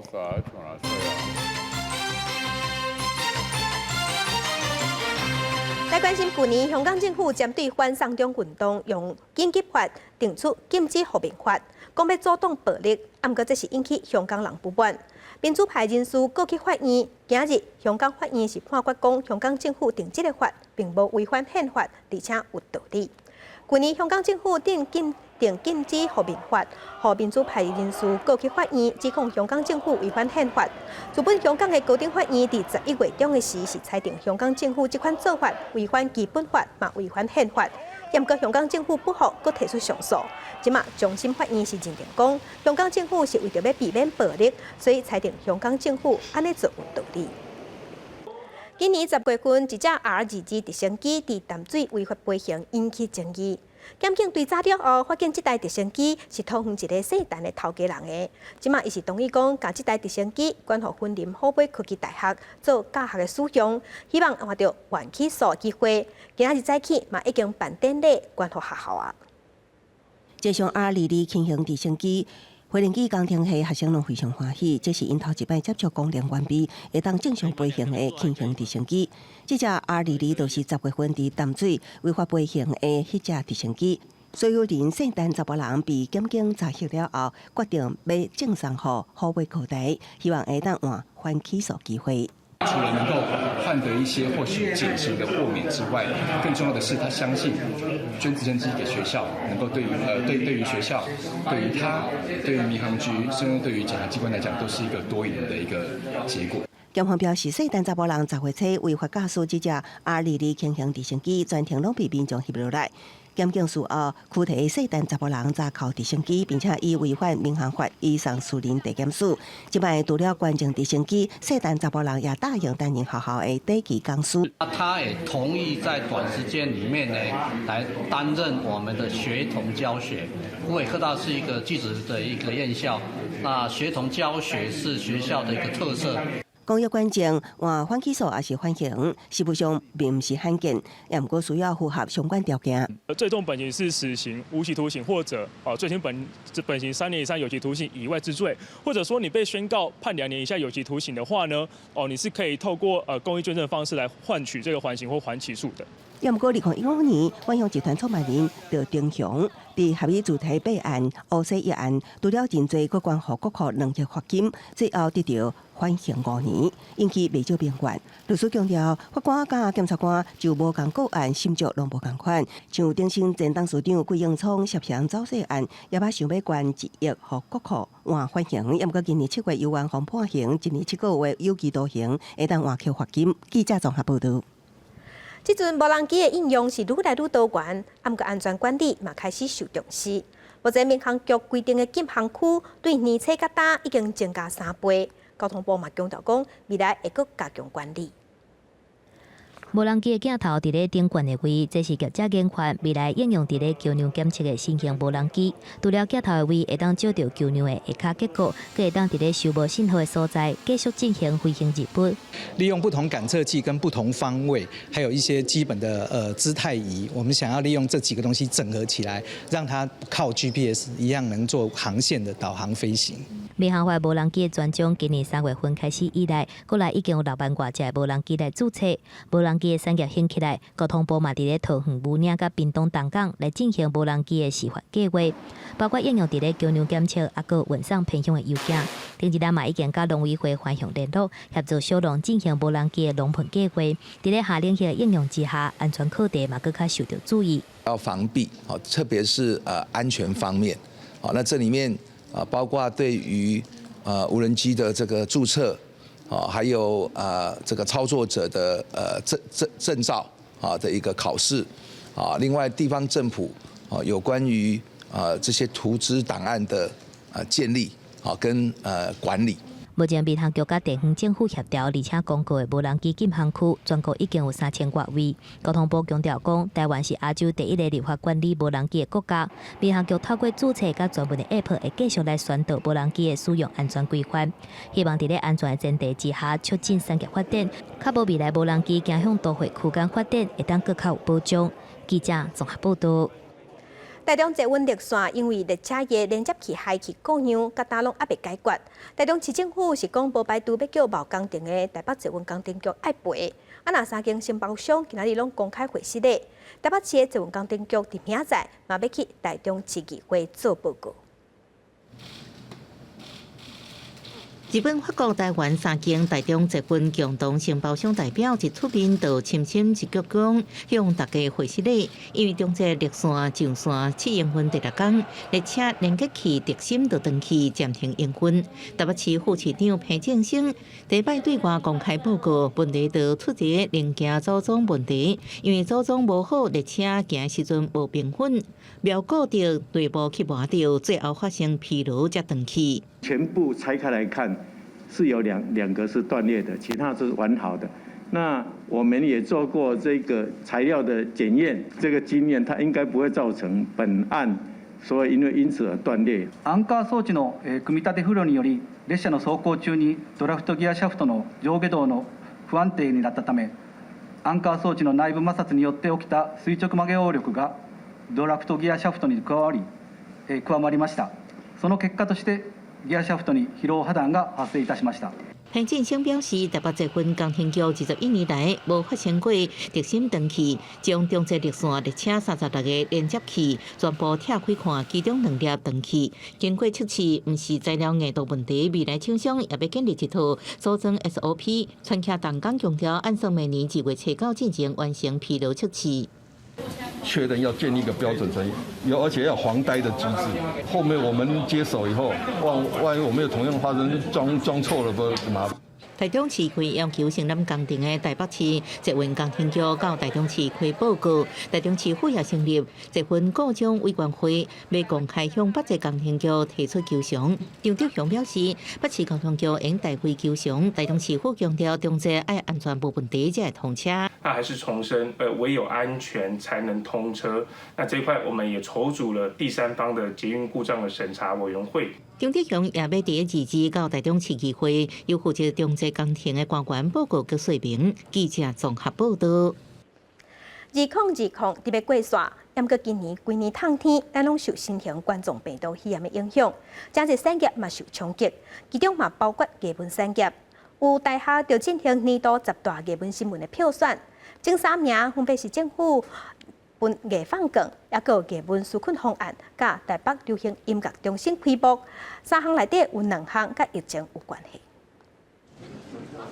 來關心，舊年香港政府針對反送中運動，用緊急法定出禁止豁免法，講欲阻擋暴力，毋過這是引起香港人不滿。民主派人士告去法院，今日香港法院是判決講，香港政府定這个法並無違反憲法，而且有道理。舊年香港政府定禁止豁免法，予民主派人士告去法院，指控香港政府違反憲法。主本香港的高等法院佇11月中的時是裁定香港政府這款做法違反基本法，嘛違反憲法。毋過香港政府不服，閣提出上訴。這馬終審法院是認定講，香港政府是為著欲避免暴力，所以裁定香港政府按呢做有道理。今年10月份，一隻 R22直升機佇淡水違法飛行，引起爭議。檢警追查了後，發現這台直升機是桃園一个姓陳的頭家人的。這馬伊是同意講，共這台直升機捐予雲林虎尾科技大學做教學的使用，希望換著換起數機會。今仔日早起嘛已經辦典禮捐予學校啊。這上 R22輕型直升機。飛行機工程系學生攏非常歡喜，這是𪜶頭一擺接觸功能完備、會當正常飛行的輕型直升機。這隻 R22就是10月份佇淡水違法飛行的彼隻直升機。所有人姓陳查埔人被檢警查翕了後，決定欲贈送予虎尾科大，希望會當換緩起訴機會。除了能夠換得一些或許減刑的豁免之外，更重要的是，他相信捐直升機給學校，能夠對於對對於學校、對於他、對於民航局，甚至對於檢察機關來講，都是一個多贏的一個結果。檢方表示，姓陳查埔人10月初違法駕駛這隻 R22輕型直升機，全程攏被民眾翕落來。檢警事後拘提姓陳查埔人查扣直升機，並且以違反民航法移送士林地檢署。這擺除了捐贈直升機，姓陳查埔人也答應擔任學校的短期講師。他也同意在短時間裡面呢，來擔任我們的學童教學。虎尾科大是一個技職的一個院校，那學童教學是學校的一個特色。公益捐贈換緩起訴抑是緩刑，實務上並毋是罕見，也毋過需要符合相關條件。最重本刑是死刑、無期徒刑，或者啊最輕本刑3年以上有期徒刑以外之罪，或者說你被宣告判2年以下有期徒刑的話呢，哦，你是可以透過公益捐贈方式來換取這個緩刑或緩起訴的。也毋過，2015年，萬象集團創辦人趙忠雄佇合理主題弊案、烏西一案，除了真濟，閣懸予國庫2億罰金，最後得著緩刑5年，引起袂少民怨。律師強調，法官佮檢察官就無仝個案審酌攏無仝款，像鼎新前董事長桂永聰涉嫌走稅案，也捌想欲懸1億予國庫換緩刑，也毋過今年7月猶原予判刑，1年7個月有期徒刑，會當換扣罰金。記者綜合報導。這陣無人機的應用是愈來愈多元，啊，毋過安全管理嘛開始受重視。目前民航局規定的禁航區對年初到今已經增加3倍。交通部嘛強調講，未來會閣加強管理。無人機的鏡頭佇咧頂懸的位，這是業者研發未來應用佇咧橋梁檢測的新型無人機。除了鏡頭的位會當照著橋梁的下跤結構，閣會當佇咧收無信號的所在繼續進行飛行任務。利用不同感測器跟不同方位，還有一些基本的姿態儀，我們想要利用這幾個東西整合起來，讓它不靠 GPS 一樣能做航線的導航飛行。民航法無人機的專章，今年3月份開始以來，國內已經有6萬外隻無人機來註冊。無人機的產業興起來，交通部嘛佇咧桃園武嶺佮屏東東港來進行無人機的示範計劃，包括應用佇咧橋梁檢測，抑閣運送偏鄉的郵件。頂一日嘛已經佮農委會環鄉聯絡，協助小農進行無人機的農噴計劃。佇咧夏令營的應用之下，安全課題嘛閣較受著注意。要防弊，特別是安全方面，好，那這裡面啊包括對於無人機的這個註冊，啊，還有這個操作者的證照啊的一個考試，啊，另外地方政府啊有關於啊這些圖資檔案的建立啊跟管理。目前民航局佮地方政府協調，而且公告的無人機禁航區，全國已經有3000外位。交通部強調講，台灣是亞洲第一个立法管理無人機的國家。民航局透過註冊佮專門的 App，會繼續來宣導無人機的使用安全規範，希望佇咧安全的前提之下，促進產業發展，確保未來無人機走向都會區間發展，會當閣較有保障。記者綜合報導。台中捷運綠線因為列車的連接器害去故障，到今攏猶未解決。台中市政府是講無排除欲叫某工程的台北捷運工程局愛賠。啊，若三間承包商今仔日攏公開會失禮，台北市的捷運工程局佇明仔載嘛欲去台中市議會做報告。日本、法國、台灣三間台中捷運共同承包商代表一出面就深深一鞠躬，向大家回失禮。因為中捷綠線上線試營運第六工，列車連結器軸心就斷去暫停營運。台北市副市長彭正聲第一擺對外公開報告，問題就出佇零件組裝問題，因為組裝無好，列車行時陣無平穩，苗固著內部去磨著，最後發生疲勞才斷去。全部拆開來看，是有兩個是斷裂的，其他是完好的。那我們也做過這個材料的檢驗，這個經驗它應該不會造成本案，所以因為因此而斷裂。アンカー裝置の組み立て不良により、列車の走行中にドラフトギアシャフトの上下動の不安定になったため、アンカー装置の内部摩擦によって起きた垂直曲げ応力がドラフトギアシャフトに加わりました。その結果としてギアシャフトに疲労破斷が発生いたしました。彭正聲表示，台北捷運工程局21年來無發生過軸心斷去，將中捷綠線列車36个連接器全部拆開看，其中兩粒斷去。經過測試，毋是材料硬度問題，未來廠商也欲建立一套組裝 SOP。全額動工強調，按算明年2月初9進行完成疲勞測試。確認要建立一個標準程，有而且要防呆的機制。後面我們接手以後，萬一我們有同樣發生裝錯了，不麻煩。台中市會要求承攬工程的台北市捷運工程局到台中市開報告，台中市府也成立捷運故障委員會，欲公開向北捷工程局提出求償。張德雄表示，北市交通局應代會求償。台中市府強調，中捷愛安全無問題才會通車。那還是重申，唯有安全才能通車。那這一塊我們也籌組了第三方的捷運故障的審查委員會。張德雄也欲佇二二到台中市議會，由負責中捷工程的官員報告佮說明。記者綜合報導。2020特別過線，毋過今年規年冬天，咱攏受新型冠狀病毒肺炎的影響，誠濟產業嘛受衝擊，其中嘛包括藝文產業。有大學就進行年度十大藝文新聞的票選，前三名分別是政府分藝放券，抑閣有藝文紓困方案，佮台北流行音樂中心開幕。三項內底有兩項佮疫情有關係。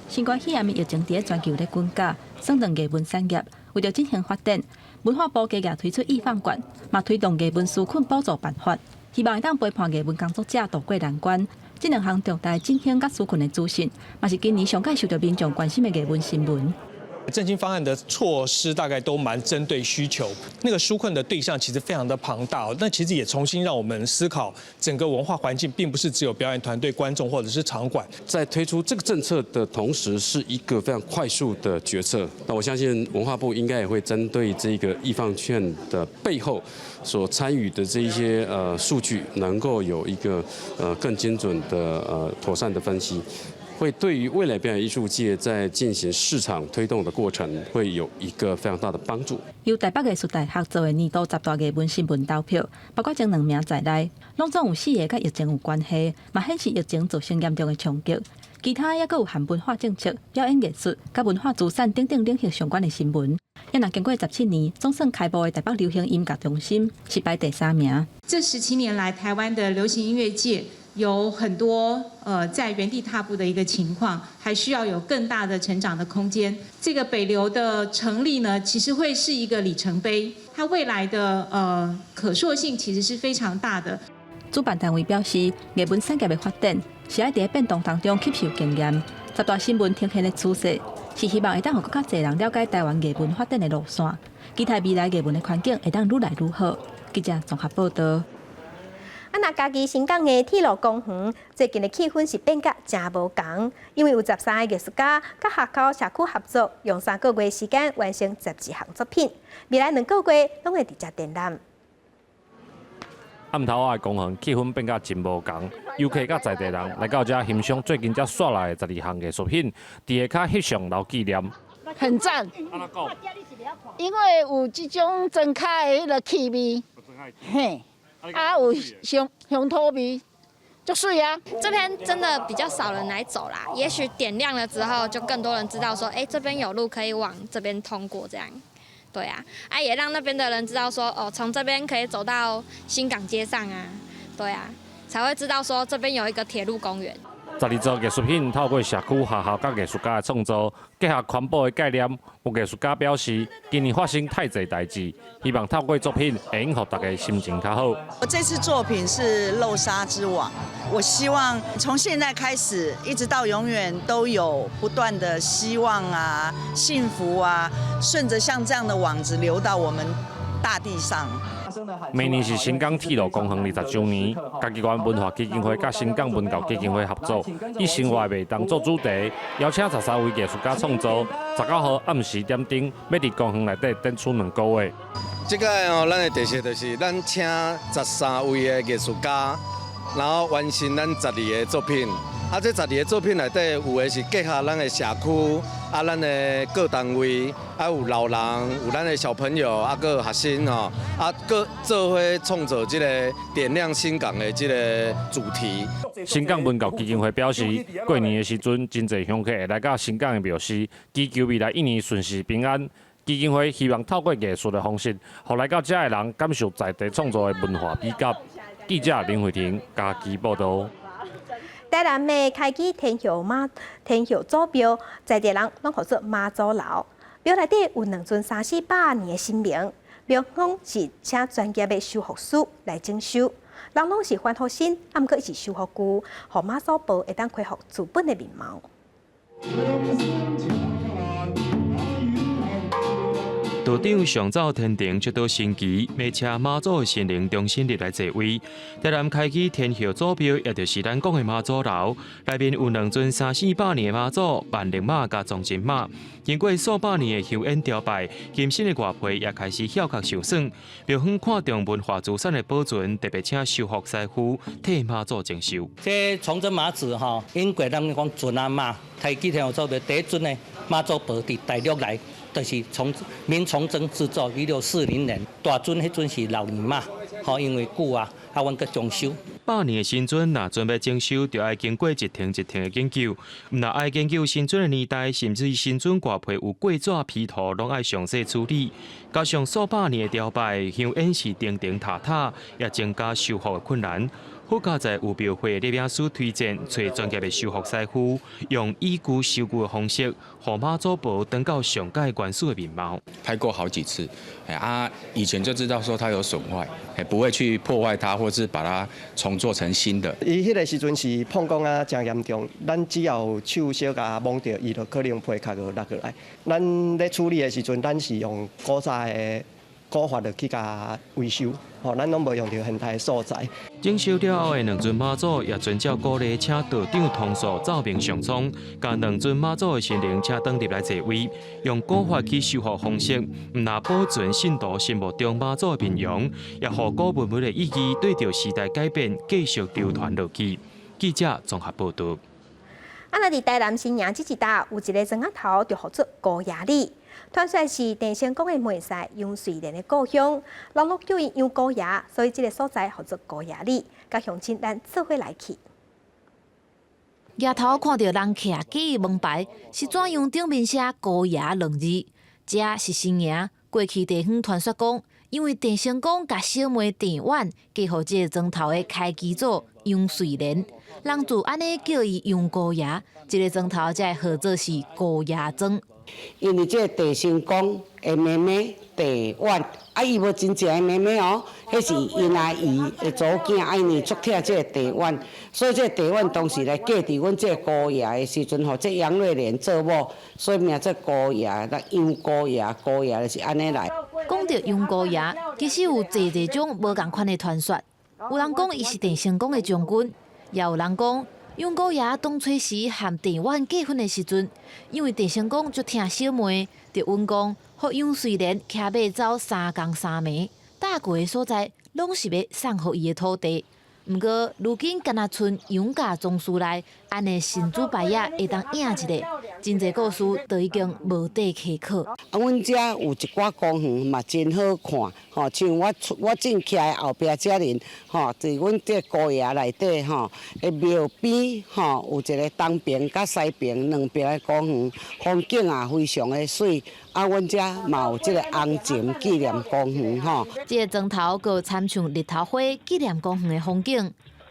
新冠肺炎疫情佇咧全球咧滾絞，損斷藝文產業。為著振興發展，文化部加額推出藝放券，嘛推動藝文紓困補助辦法，希望會當陪伴藝文工作者渡過難關。這兩項重大振興佮紓困的資訊，嘛是今年上蓋受著民眾關心的藝文新聞。振興方案的措施大概都蠻針對需求，那個紓困的對象其實非常的龐大。那其實也重新讓我們思考整個文化環境，並不是只有表演團隊、觀眾或者是場館。在推出這個政策的同時，是一個非常快速的決策。那我相信文化部應該也會針對這個藝放券的背後所參與的這一些數據，能夠有一個更精準的妥善的分析。會對於未來表演藝術界在進行市場推動的過程，會有一個非常大的幫助。由台北藝術大學做的年度十大藝文新聞投票，包括前兩名在內，攏總有四個佮疫情有關係，嘛顯示疫情造成嚴重的衝擊。其他抑閣有含文化政策、表演藝術、佮文化資產等等領域相關的新聞。也若經過17年，總算開幕的台北流行音樂中心是排第三名。這17年來，台灣的流行音樂界有很多在原地踏步的一個情況，還需要有更大的成長的空間。這個北流的成立呢，其實會是一個里程碑，它未來的可塑性其實是非常大的。主辦單位表示，藝文產業的發展是愛佇變動當中吸收經驗。十大新聞呈現的趨勢，是希望會當予閣較濟人了解台灣藝文發展的路線，期待未來藝文的環境會當愈來愈好。記者綜合報導。啊，若嘉義新港的鐵路公園最近的氣氛是變甲誠無仝，因為有13个藝術家佮學校社區合作，用3個月時間完成12項作品，未來2個月攏會佇遮展覽。暗頭仔的公園氣氛變甲真無仝，遊客佮在地人來到遮欣賞最近才煞來的12項藝術品，佇下跤翕相留紀念。很讚，因為有這種莊跤的彼个氣味，嘿，啊有鄉鄉土味，足媠啊。這邊真的比較少人來走啦，也許點亮了之後，就更多人知道說，欸，這邊有路可以往這邊通過，這樣。對啊，啊也讓那邊的人知道說，哦，從這邊可以走到新港街上啊，對啊，才會知道說這邊有一個鐵路公園。 12座藝術品透過社區、學校佮藝術家的創作，結合環保的概念。有藝術家表示，今年發生太濟代誌，希望透過作品會用予大家心情較好。我這次作品是漏沙之網，我希望從現在開始，一直到永遠都有不斷的希望啊、幸福啊，順著像這樣的網子流到我們大地上。明年是新港鐵路公園20週年，嘉義縣文化基金會佮新港文教基金會合作，以生活的麥當做主題，邀請13位藝術家創作。19號暗時點燈，欲佇公園內底展出2個月。這個哦，咱的特色就是咱請13位的藝術家，然後完成咱12個作品。啊，這12個作品內底有的是結合咱的社區，啊，咱的各單位，啊，有老人，有咱的小朋友，啊，閣有學生吼，啊，閣做伙創造這個點亮新港的這個主題。新港文教基金會表示，過年的時陣，真濟鄉客會來到新港的廟寺，祈求未來一年順遂平安。基金會希望透過藝術的方式，予來到遮的人感受在地創造的文化美感。記者林慧婷嘉義報導。台南的開基天后媽天后祖廟，在地人攏號做媽祖樓。廟內底有兩尊三四百年的神明，廟方是請專業的修復師來整修。人攏是翻覆身，啊，毋過伊是修復具，予媽祖婆會當恢復原本的面貌。道長上走天庭，出到神祇，馬車媽祖的神靈重新入來座位。台南開基天后祖廟，也就是咱講的媽祖樓，內面有兩尊三四百年的媽祖，萬靈媽佮忠貞媽。經過數百年的香煙朝拜，金身的外皮也開始翹殼受損。廟方看重文化資產的保存，特別請修復師傅替媽祖整修。這崇禎媽祖吼，英國人講尊阿媽，開基天后祖廟第一尊的媽祖婆佇大陸來，就是從明崇禎製作，1640年，大尊彼陣是老年媽，吼，因為久啊，啊，阮閣裝修。百年的神尊，若準備整修，就愛經過一層一層的研究。毋但愛研究神尊的年代，甚至神尊外皮有過紙皮塗，攏愛詳細處理。加上數百年的朝拜，香煙是重重塔塔，也增加修復的困難。好佳哉有廟會的攝影師推薦，揣專業的修復師傅，用以舊修舊的方式，予媽祖婆轉到上蓋原始的面貌。拍過好幾次，啊，以前就知道說它有損壞，不會去破壞它，或是把它重做成新的。伊彼个時陣是碰光啊，誠嚴重，咱只要手小共摸著，伊就可能皮殼就落落來。咱咧處理的時陣，咱是用古早的古法去共維修，吼，咱攏無用著現代的素材。整修了後的兩尊媽祖也遵照古禮，請道長通數奏明上蒼，共兩尊媽祖的神靈請轉入來座位，用古法去修復方式，毋但保存信徒心目中媽祖的面容，也予古文物的意義對著時代改變繼續流傳落去。記者綜合報導。啊，若佇台南新營這一搭有一个莊仔頭，就號做高衙里。傳說是鄭成功的妹婿楊瑞蓮的故鄉，人攏叫伊楊姑爺，所以這个所在號做高衙里。佮鄉親咱做伙來去。額頭看著人徛假門牌，是怎樣頂面寫高衙兩字？這是新營過去地方傳說講，因為鄭成功共小妹鄭婉嫁予這个莊頭的開基祖楊瑞蓮，人就按呢叫伊楊姑爺，這个莊頭才會號做是高衙莊。因為這個鄭成功的妹妹鄭婉，啊，伊無真正的妹妹哦，彼是𪜶阿姨的查某囝，啊，因為足疼這個鄭婉，所以這個鄭婉當時來嫁佇阮這個姑爺的時陣，予這楊瑞蓮做某，所以名做姑爺，那楊姑爺，姑爺就是按呢來。講著楊姑爺，其實有濟濟種無仝款的傳說。有人講伊是鄭成功的將軍，也有人講楊姑爺當初時和鄭婉結婚的時陣，因為鄭成功足疼小妹，就允講，予楊瑞蓮騎馬走三工三暝，搭過的所在，攏是欲送予伊的土地。毋過如今敢若賰楊家宗祠內，按呢神主牌仔會當影一下，真濟故事都已經無地可考。啊，阮遮有一寡公園嘛，真好看，吼，像我我正徛的後壁遮爾，吼，佇阮這高衙內底，吼，的廟邊，吼，有一個東爿佮西爿兩邊的公園，風景也非常的媠。啊，阮遮嘛有這個紅塵紀念公園，吼。這个莊頭閣參像日頭花紀念公園的風景。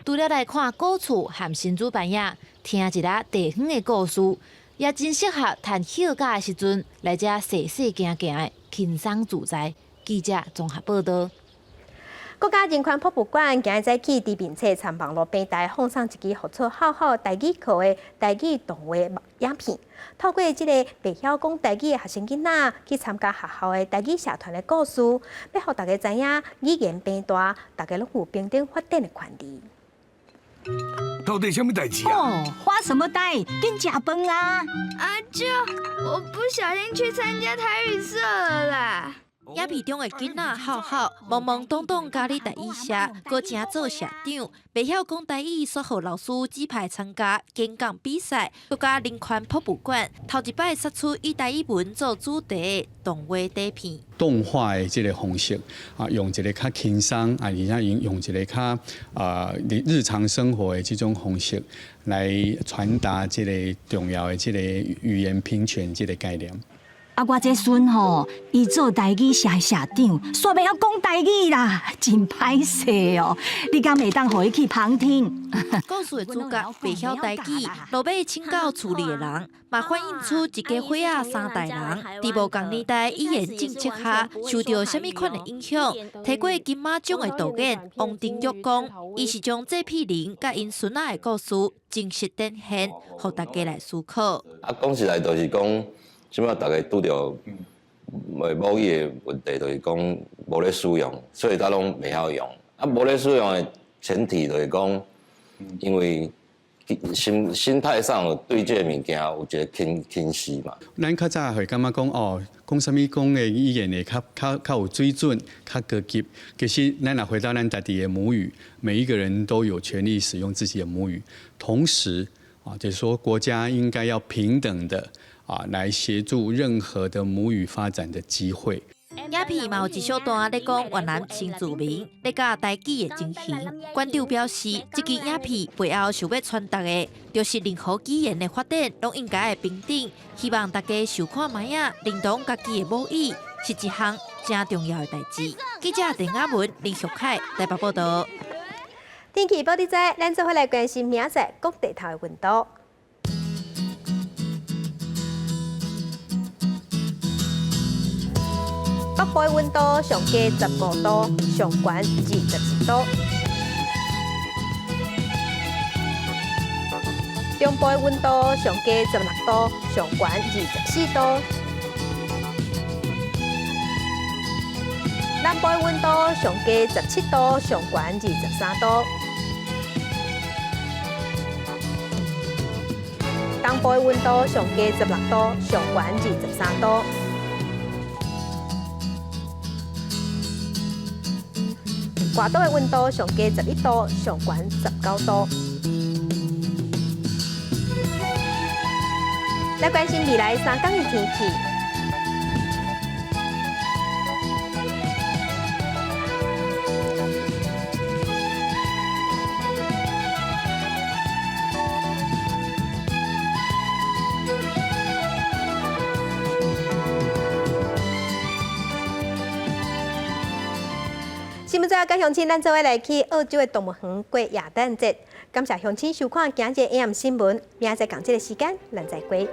除了來看古厝和神主牌仔，聽一下地方的故事，也真適合趁休假的時陣來遮踅踅行行的輕鬆自在。記者綜合報導。國家人權博物館今日早起佇面冊參網路平台放送一支號做孝孝台語課的台語動畫影片，透過這個袂曉講台語的學生囡仔去參加學校的台語社團的故事，欲予大家知影語言變大，大家攏有平等發展的權利。到底啥物代誌啊？哦，發什麼呆？緊食飯啊！阿舅，我不小心去參加台語社了啦。影片中的囡仔孝孝，懵懵懂懂加入台語社，閣成做社長，袂曉講台語，煞予老師指派參加演講比賽。國家人權博物館頭一擺釋出以台語文做主題的動畫短片。動畫的這個方式啊，用一个較輕鬆啊，而且用用一个較啊日常生活的這種方式來傳達這個重要的這個語言平權這個概念。啊，我這孫吼，伊做台語社社長，煞袂曉講台語啦，真歹勢哦。你敢會當予伊去旁聽？故事的主角袂曉台語，落尾請教厝裡的人，嘛反映出一家伙仔三代人，佇無仝年代語言政策下受著啥物款的影響。提過金馬獎的導演王庭玉講，伊是將這批人佮𪜶孫仔的故事真實展現，予大家來思考。啊，講實在就是講。這擺大家拄著母語的問題，就是講無咧使用，所以才攏袂曉用。啊，無咧使用的前提就是講，因為心心態上對這个物件有一个輕輕視嘛。咱較早會感覺講哦，講啥物講的語言會較較較有水準、較高級。其實，咱若回到咱家己的母語，每一個人都有權利使用自己的母語，同時。啊，就是說國家應該要平等的啊，來協助任何的母語發展的機會。影片嘛有一小段咧講越南新住民咧教台語的情形。館長表示，這支影片背後想欲傳達的，就是任何語言的發展攏應該會平等。希望大家想看覓仔，認同家己的母語是一項誠重要的代誌。記者鄧亞文、林玉凱台北報導。天氣報你知，咱做伙來關心明仔載各地頭的溫度。北部的溫度上低15度，上懸21度。中部的溫度上低16度，上懸24度。南部的溫度上低17度，上懸23度。東部的溫度上低16度，上懸23度。外島的溫度上低11度，上懸19度。來關心未來三天的天氣。新聞最後，佮鄉親，咱做伙來去澳洲的動物園過耶誕節。感謝鄉親收看今日 AM 新聞，明仔載仝這个時間，咱再會。